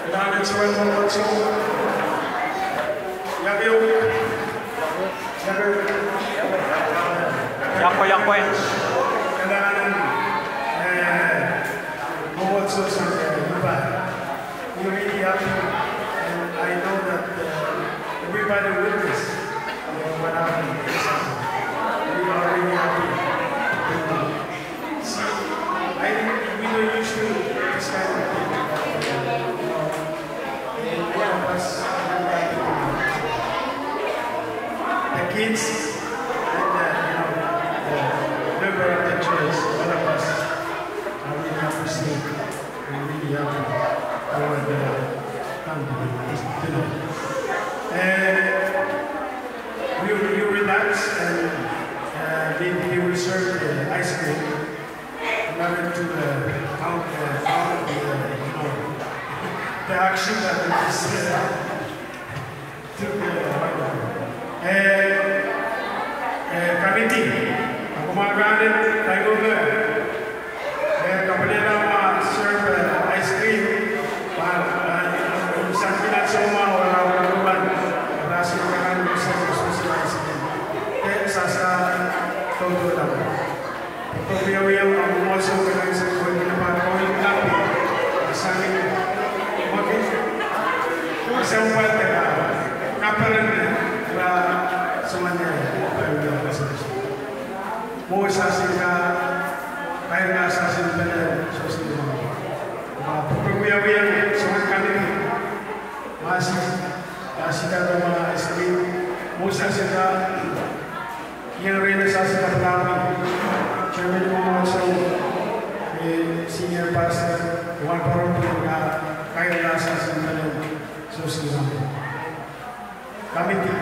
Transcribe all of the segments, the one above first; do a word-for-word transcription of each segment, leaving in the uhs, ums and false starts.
Kōnaan in juon ṃōṃōtso. Iọkwe, iọkwe. Iọkwe, iọkwe. Kōnaan in, eh, ṃōṃōtso jān, eh, iba. We're really happy, and I know that, uh, everybody witnessed, you know, what happened. We are really happy. See, I, we don't used to this kind of thing, but, uh, you know, all of us, the kids, and, uh, you know, the member of the church, all of us, I really appreciate. We really have to go and, uh, come to this dinner. Uh, you, you relax and, uh, they, they will serve the ice cream. Remember to, uh, count, uh, count the, uh, you know, the action that we just, uh, Eh, eh, committee, ak koṃ ar kanooj, thank you, sir. Eh, kōpād ḷọk ṃōk serve, eh, ice cream. Bar, eh, im jar kilen ḷọk ṃōk, ḷọk ṃōk, bar jar kilen ḷọk ṃōk ice cream. Eh, sasa, toto ḷọk. Bwe wāween ṃōṃōtso kōn ice cream, bwe kwōn ba kwe in kape. Ejjeḷọk ṃōki. Ejjeḷọk ṃōki. Ejjeḷọk ṃōki. Ṃool sasin ka, kaer ḷọk sasin pālle, sasin ṃōki. Bwe wāween ṃōṃōtso kōn kape. Ṃae, ejjeḷọk ṃōki. Ejjeḷọk ṃōki. Ṃool sasin ka. Ian Renaissance Club, Chairman Monson, eh, Senior Pastor, Juan Parodi, Kailas Assembly, Sosilam. Committee.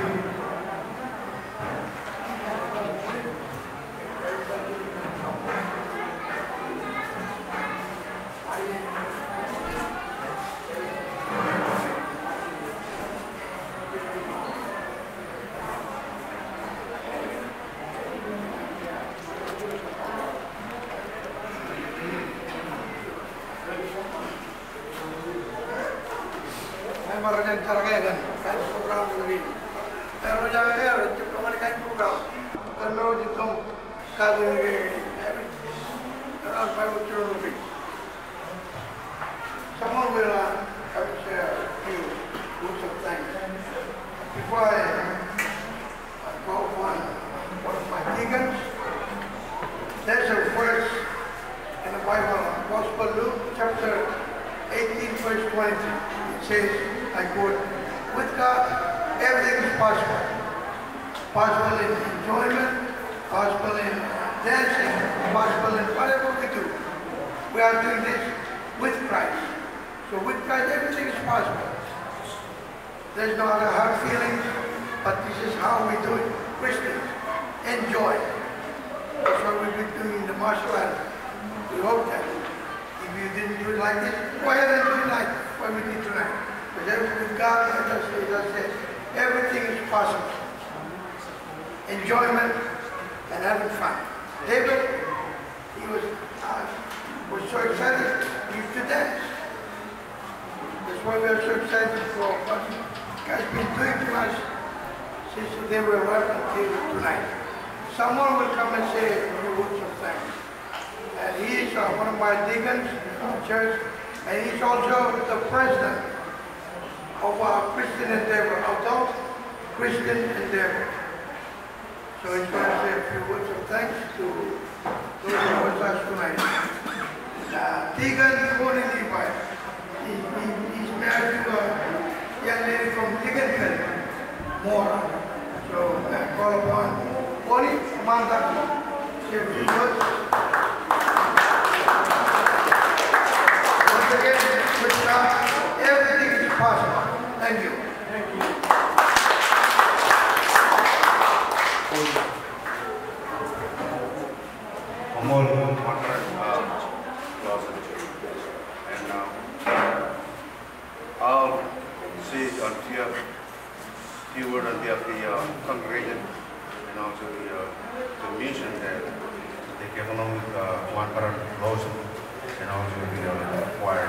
Someone will, uh, have to say a few words of thanks. Before I, I call upon one of my deacons, there's a verse in the Bible, Gospel Luke chapter eighteen, verse twenty. It says, I quote, "With God, everything is possible." Possible in enjoyment, possible in dancing, possible in whatever we do. We are doing this with Christ. So with Christ, everything is possible. There's no other hard feelings, but this is how we do it, Christians. Enjoy. That's what we've been doing in the martial arts. We hope that if you didn't do it like this, go ahead and do it like what we did tonight. Because with God, as I say, as I say, everything is possible. Enjoyment and having fun. David, he was, uh, was so excited, he used to dance. That's why we are so excited for what God's been doing to us since they were alive until tonight. Someone will come and say a few words of thanks. And he is, uh, one of my deacons in our church, and he's also the president of our Christian Endeavor, adult Christian Endeavor. So he's going to say a few words of thanks to those who are with us tonight. Uh, Deacon Tony Levi. He, he, he's married to a young lady from Lincolnville, Mora. So I call upon Tony Manda. Say a few words. Once again, with God, everything is possible. Thank you. Koṃṃool, Pastor, uh, and, uh, I'll say on behalf, few words on behalf of the, uh, congregation and also the, uh, the mission that they came along with, uh, Juan Parodi Lawson and also the, uh, choir.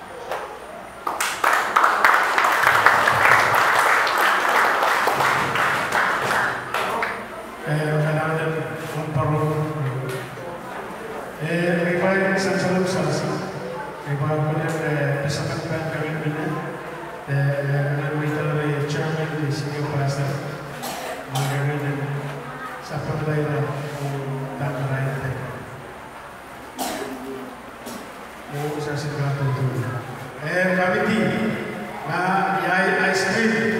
Eo, committee, ña iai ice cream.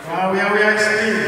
Ña iai ice cream.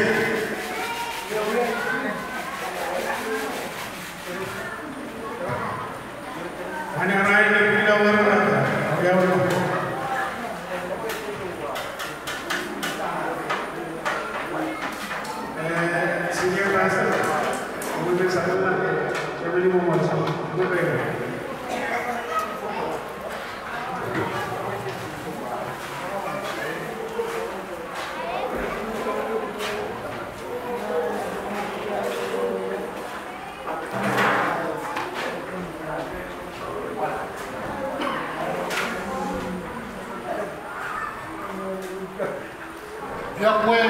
Iọkwe.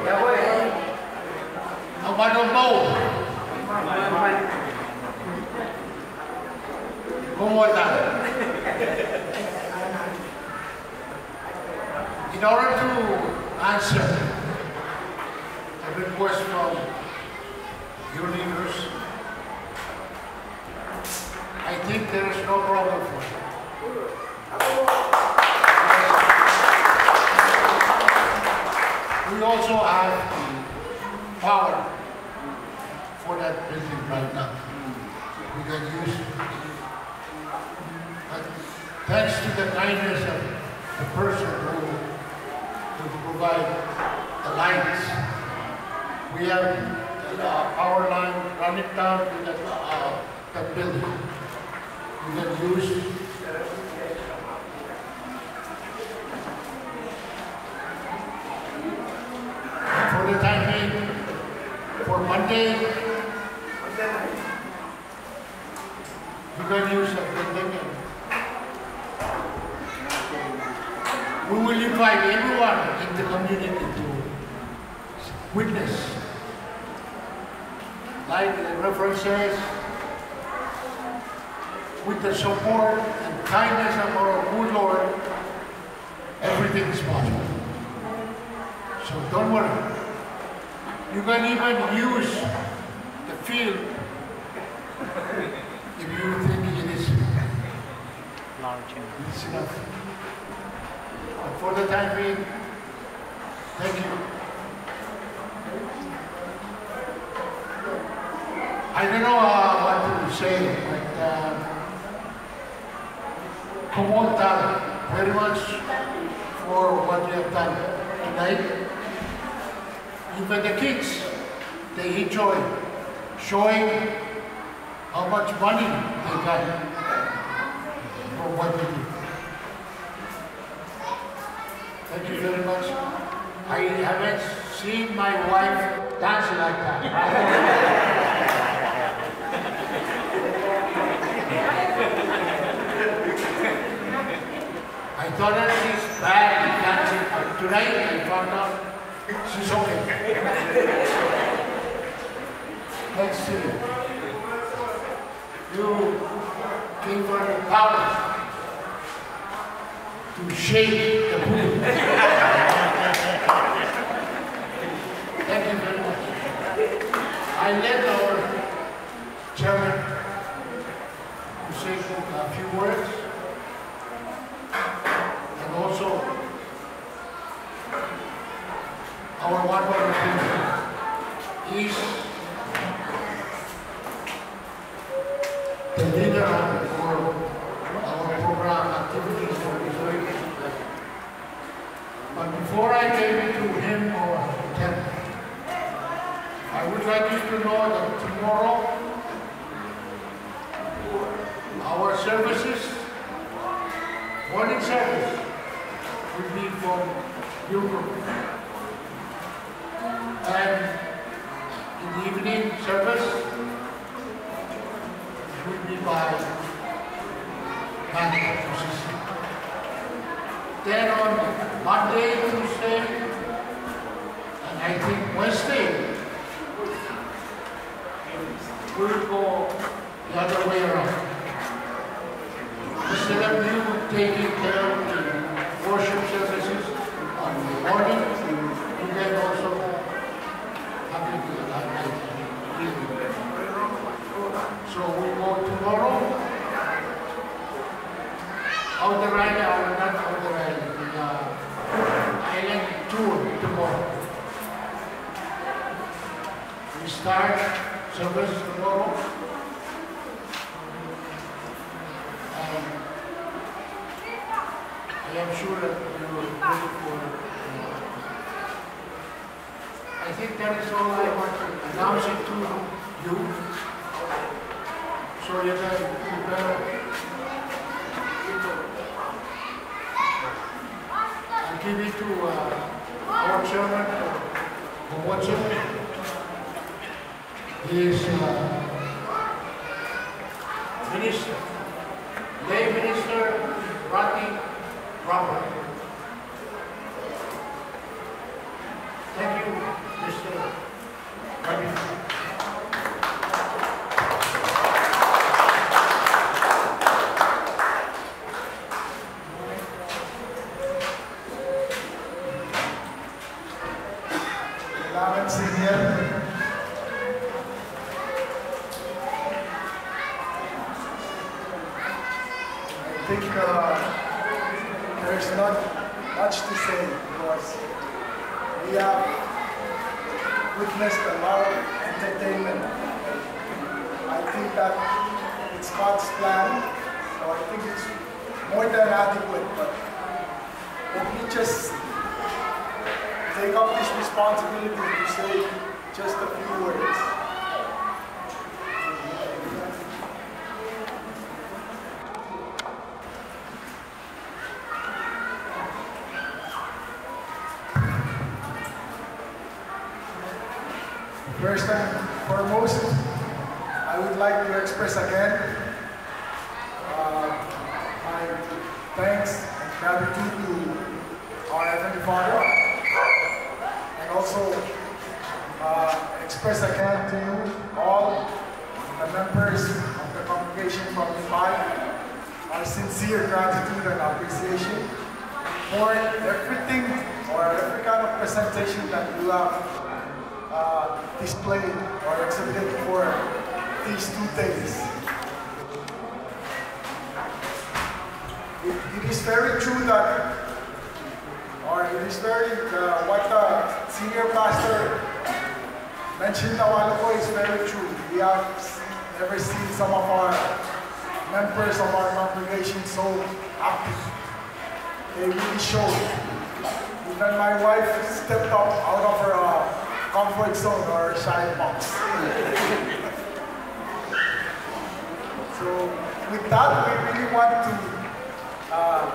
Iọkwe. Aṃ bar mour. Koṃṃool. In order to answer the request from your leaders, I think there is no problem for it. We also have the power for that building right now. We can use it. But thanks to the kindness of the person who, who provide the lights, we have a power line running down to the, uh, the building. We can use for the time being, for Monday, you can use the building. We will invite everyone in the community to witness, like the references, with the support and kindness of our good Lord, everything is possible. So don't worry. You can even use the field if you think it is large enough. It's enough. But for the time being, thank you. I don't know, uh, what to say, but, uh, koṃṃool very much for what you have done tonight. Even the kids, they enjoy showing how much money they got from what they did. Thank you very much. I haven't seen my wife dance like that. I thought that she's bad at dancing, but tonight I found out she's okay. Let's see. You gave her the power to shake the building. Thank you very much. I let our chairman to say a few words, and also our wonderful is the leader for our program activities for this week. But before I give it to him or them, I would like you to know that tomorrow our services, morning service, will be from your group. And in the evening service, will be by Pastor Joseph. Then on Monday, Tuesday, and I think Wednesday, we'll go the other way around. Instead of you taking care of the worship services on the morning, you can also We start service tomorrow. And I am sure that you will pray for, uh, I think that is all I want to announce it to you. So you can, you can, uh, give it to, uh, our chairman, uh, Momonson. He is, uh, minister, lay minister Rodney Robert. Thank you, Mister Rodney. Kōḷmānḷọkjeṇ, senior. I think, uh, there's not much to say because we have witnessed a lot of entertainment. I think that it's God's plan, so I think it's more than adequate, but let me just take up this responsibility to say just a few words. First and foremost, I would like to express again, uh, my thanks and gratitude to our Heavenly Father, and also, uh, express again to you all the members of the congregation from Nepal our sincere gratitude and appreciation for everything or every kind of presentation that you have, uh, displayed or exhibited for these two days. It, it is very true that, or it is very, uh, what the senior pastor mentioned a while ago is very true. We have never seen some of our members of our congregation so happy. They really showed. Even my wife stepped up out of her, uh, comfort zone or shy box. So with that, we really want to, uh,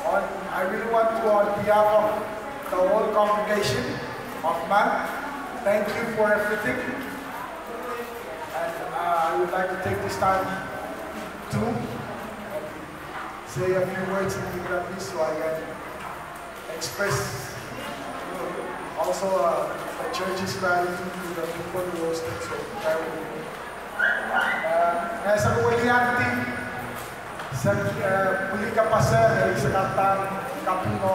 on, I really want to, on behalf of the whole congregation of Hmang, thank you for everything. And, uh, I would like to take this time to say a few words in Tigirabis so I can express also, uh, the church's gratitude to the people who hosted so very. Uh, ña ij sōk wōt iaan dik, ij sōk, uh, bwilōñ kōpāse, ij sōk kōttar kabuñ eo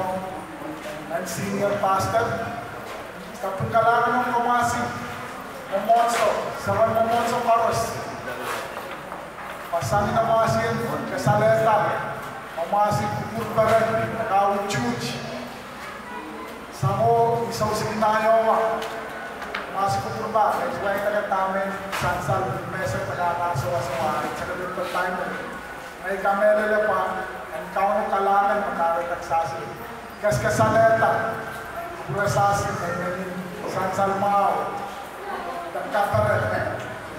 an senior pastor. Kabuñ kōḷaak eo an Ṃaṃasi Ṃōṃoonso, Ṃōṃoonso Ṃaros. Ba sañ in Ṃaṃasi en kōsaleta, Ṃaṃasi kūr bōran, kau juj. Sañ eo isoñ sikin eo ba, Ṃaṃasi kūr ba, ej ba ej tōre ta men sansal, meseḷ, tōre ta sowasowa, ej tōre ta men. Ña ij kameḷeḷe ba, en Kauno kōḷaakin ṃōk aō tok sase. Kōskōsaleta, bwe sase, ña ij sansal ṃae, tok kōttar. Ña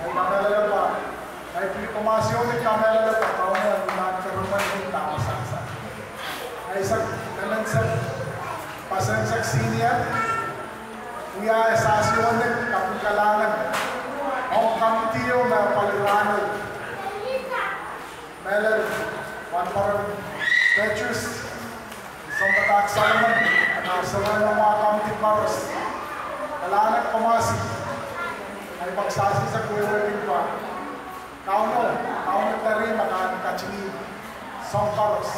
ij kameḷeḷe ba, ña ij bwilōñ kōṃṃasi eo ij kameḷeḷe ba, Kauno en iṃaan kōrōṃṃan in ta ṃōk sansal. Ña ij sōk, ña ij sōk, pasōn sōk senior, wia e sase eo ṇe kabuñ kōḷaak ñan, eo committee eo me bar raan eo. Meḷeḷe, bar bōran Petrus Sombōtaak Solomon, ñan aō servant eo ṃōk committee Ṃaros. Kōḷaak ñan Ṃaṃasi, ña ij ba sase ej kwe wōt in ba. Kauno, Kauno tōre ṃōk an kajiṃwe soñ Ṃaros.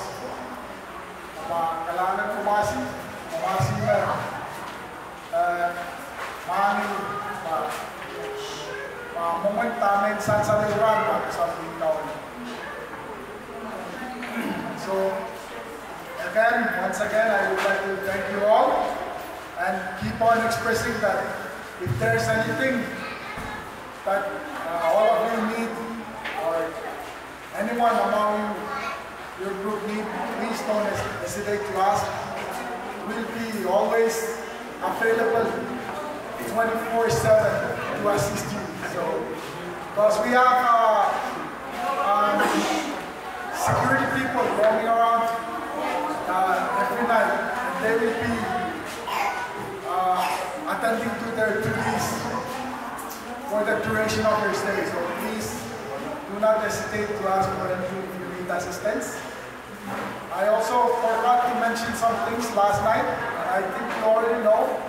Ba kōḷaak ñan Ṃaṃasi, Ṃaṃasi me Eh, ṃaani, ba, ba, ṃōṃan ta men sansal eo raṇ ba, sansal eo raṇ. So, again, once again, I would like to thank you all. And On expressing that if there's anything that, uh, all of you need, or anyone among your group need, please don't hes-, hesitate to ask. We'll be always available twenty-four seven to assist you. So, 'cause we have, uh, um, security people roaming around, uh, every night, and they will be, uh, attending to their duties for the duration of your stay. So please do not hesitate to ask for anything if you need assistance. I also forgot to mention some things last night, and I think you already know,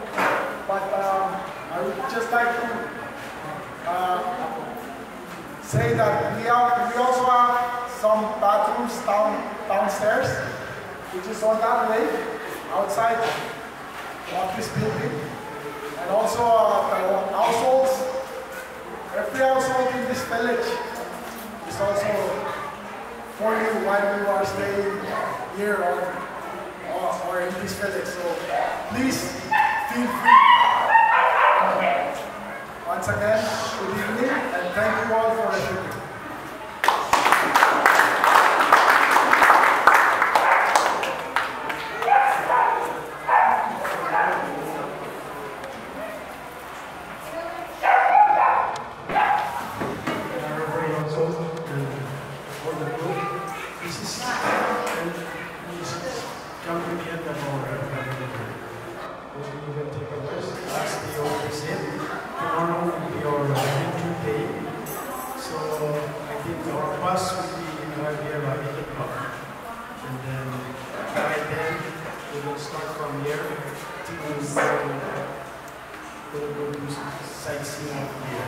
but, um, I would just like to, uh, say that we have, we also have some bathrooms down, downstairs, which is on that way, outside of this building. And also, uh, the households, every household in this village is also for you while you are staying here or, or, or in this village. So please feel free. Once again, good evening, and thank you all for everything. Everybody also, and for the group, this is, and this is come to the end of our, uh, Maybe you can take a rest. Ask the office in. Tomorrow will be our, uh, entry day. So I think our bus will be arrive here by eight o'clock. And then by then, we will start from here to, uh, we'll go to sightseeing of the,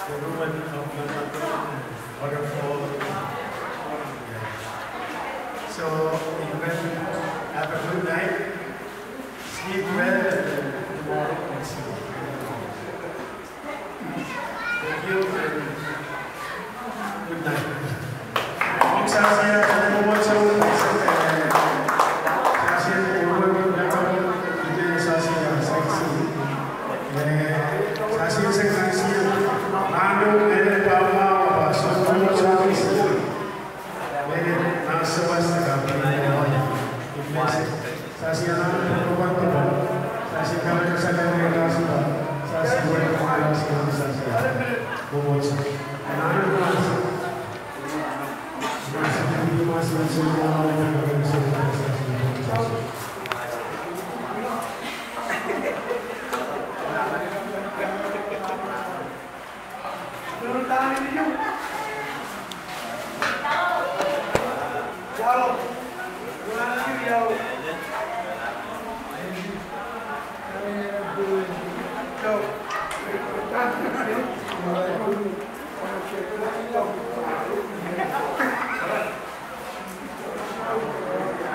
the ruin of Manhattan and waterfall. Yeah. So you guys have a good night. Sleep well, and tomorrow we'll see you. Thank you, and good night. Ṃōk sasin, ṃōk sasin,